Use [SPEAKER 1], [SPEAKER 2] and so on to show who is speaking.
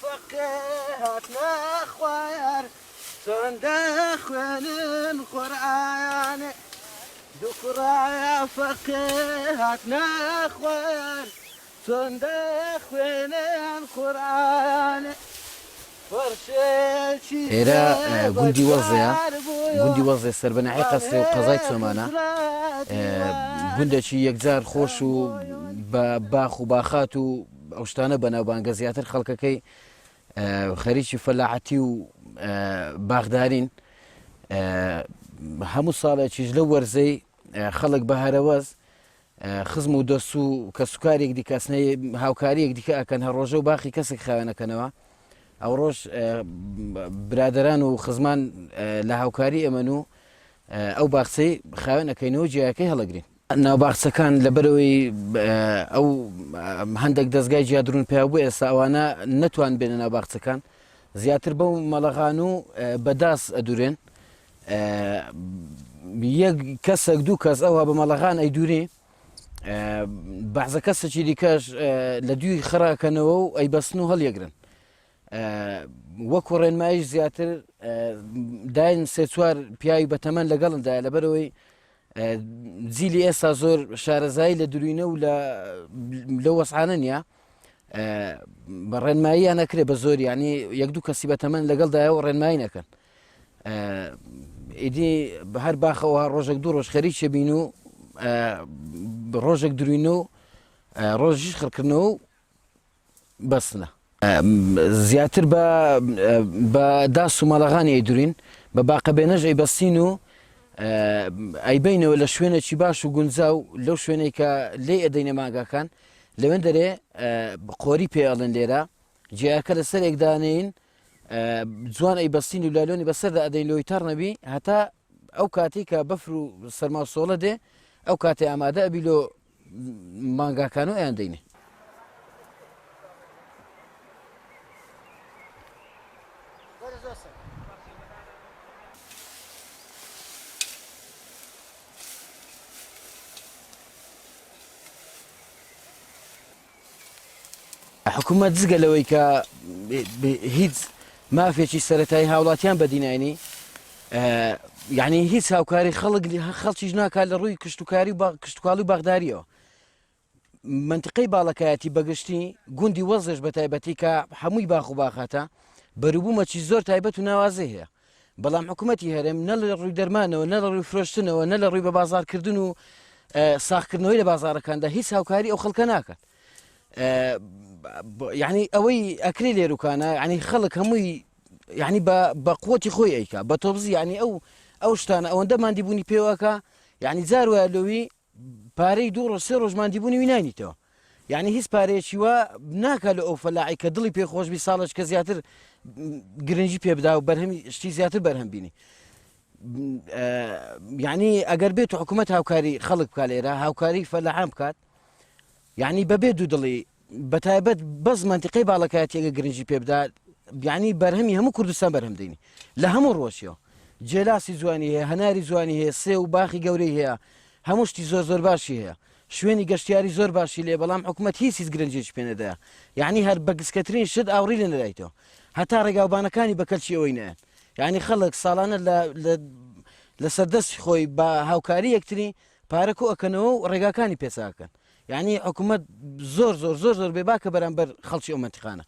[SPEAKER 1] فەقێ هاتنە خوار چۆن دەخوێنن قورئانێ دوو کوڕە فەقێ هاتنە خوار چۆن دەخوێنن قورئانێ فەرشێکی
[SPEAKER 2] ئێرە گوندی وەزێیە،
[SPEAKER 1] بەدار بوویۆ
[SPEAKER 2] گوندی وەزێ سەر بە ناحیەی قەسرێ و
[SPEAKER 1] بەڵێ
[SPEAKER 2] قەزای چۆمانە. گوندێکی یەکجار خۆش و بە باخ و باخات و ئەو شتانە بەناوبانگە، زیاتر خەڵکەکەی خەریکی فەلاحەتی و باخدارین. هەموو ساڵێکیش لەو وەرزەی خەڵک بە هەرەوەز خزم و دۆست و کەسوکارێک دیکە ئەچنە هاوکاریەک دیکە ئەکەن هەر ڕۆژە و باخی کەسێک خاوێنەکەنەوە ئەو ڕۆژ برادران و خزمان لە هاوکاری ئەمەن و ئەو باخچەی خاوێن ئەەکەینەوە جیاکەی هەڵەگرین. ناوباخچەکان لەبەرەوەی ئەو هەندێک دەستگای جیادرون پیا بوو ئێستا ئەوانە نەتوان بێنە ناو باخچەکان زیاتر بەو مەڵەغان و بەداس ئەدورێن یەک کەسێک دوو کەس ئەوها بە مەڵەغان ئەیدوری بەعزە کەسێکی دیکەش لە دووی خراکەنەوە و ئەیبەستن و هەڵیەگرن وەکو ڕێنمایش زیاتر داین سێ چوار پیاوی بەتەمەن لەگەڵندایە لەبەرەوەی جیلی ئێستا زۆر شارەزایی لە دروینە و لە وەسعانە نییە بە ڕێنماییان نەکرێ بە زۆر ینی یەک دوو کەسی بەتەمەن لەگەڵدایە و ڕێنمایی نەکەن ئیدی هەر باخەوە ڕۆژێک دوو ڕۆژ خەریکێ بین و ڕۆژێک دروینە و ڕۆژیش خڕکردنەوە و بەسنە. زیاتر بە بە داس و مەڵەغانی ئەیدورین بە باقە بێنەش ئەیبەستین و ئەیبەینەوە لە شوێنێکی باش و گونجاو لەو شوێنەی کە لێی ئەدەینە مانگاکان لەوێن دەرێ قۆری پێ ئەڵێن لێرە جیاکە لەسەرێک دانێین جوان ئەیبەستین و لالۆنی بەسەردا ئەدەین لۆی تەڕ نەبی هەتا ئەو کاتی کە بەفر و سەرما و سۆڵە دێ ئەو کاتێ ئامادە ئەبی لۆ مانگاکان و ئەیان دەینێ. حکومەت جگە لەوەی کە هیچ مافێکی سەتایی هاوڵاتیان بەدینانی یعنی هیچ هاوکاری خەڵک خەڵکیش ناکات لە ڕووی کشتتوکاری و کشتتوکاڵی و باغداریەوە منتیقەی باڵەکایەتی بەگشتی گوندی وەزش بە تایبەتی کە هەمووی باخ و باخاتە بەروبوومەکی زۆر تایبەت و ناوازەی هەیە بەڵام حکوومەتی هەرێم نە لە ڕووی دەرمانەوە نە لە ڕووی فرۆشتنەوە نە لە ڕووی بە بازارکردن و ساخکردنەوەی لە بازارەکاندا هیچ هاوکاری ئەو خەڵکە ناکات یعنی ئەوەی ئەکرێ لێروکانە ینی خەڵک هەمووی یعنی بە بە قوتی خۆی ئەیکا بە تۆبزی ینی ئەو ئەو شتانە ئەوەندە مادی بوونی پێوەکە یعنی جار وایە لۆوی پارەی دوو ڕۆژ سێ ڕۆژ مادی بوونی وی ناینیتەوە یعنی هیچ پارەیەکی وا ناکا لە ئەو فەلاعی کە دڵی پێ خۆش بی ساڵێک کە زیاتر گرنگی پێ بدا و بەرهەمی شتی زیاتر بەرهەم بینی یعنی ئەگەر بێت و حکوومەت هاوکاری خەڵک بکات لێرە هاوکاری فەلاحان بکات یعنی بەبێ دوو دڵی بەتایبەت بەس مەنتیقەی باڵەکایەتی ئەگەر گرنگی پێ بدات یانی بەرهەمی هەموو کوردستان بەرهەم دێنی لە هەموو ڕۆژیەوە جێلاسی جوانی هەیە هەناری جوانی هەیە سێ و باخی گەورەی هەیە هەموو شتی زۆر زۆر باشی هەیە شوێنی گەشتیاری زۆر باشی لێ بەڵام حکوومەت هیچ هیچ گرنگێکی پێ نەدایە یعنی هەر بە گسکەترین شت ئاوڕی لێ نەدایتەوە هەتا ڕێگاوبانەکانی بە کەلکی ئەوەی نایەن یعنی خەڵک ساڵانە لە لەسەر دەستی خۆی بە هاوکاری یەکتری پارە کۆ ئەکەنەوە و ڕێگاکانی پێچاکەن یانی حکومەت زۆر زۆر زۆر زۆر بێباکە بەرامبەر خەڵکی ئەو مەنتیقانە.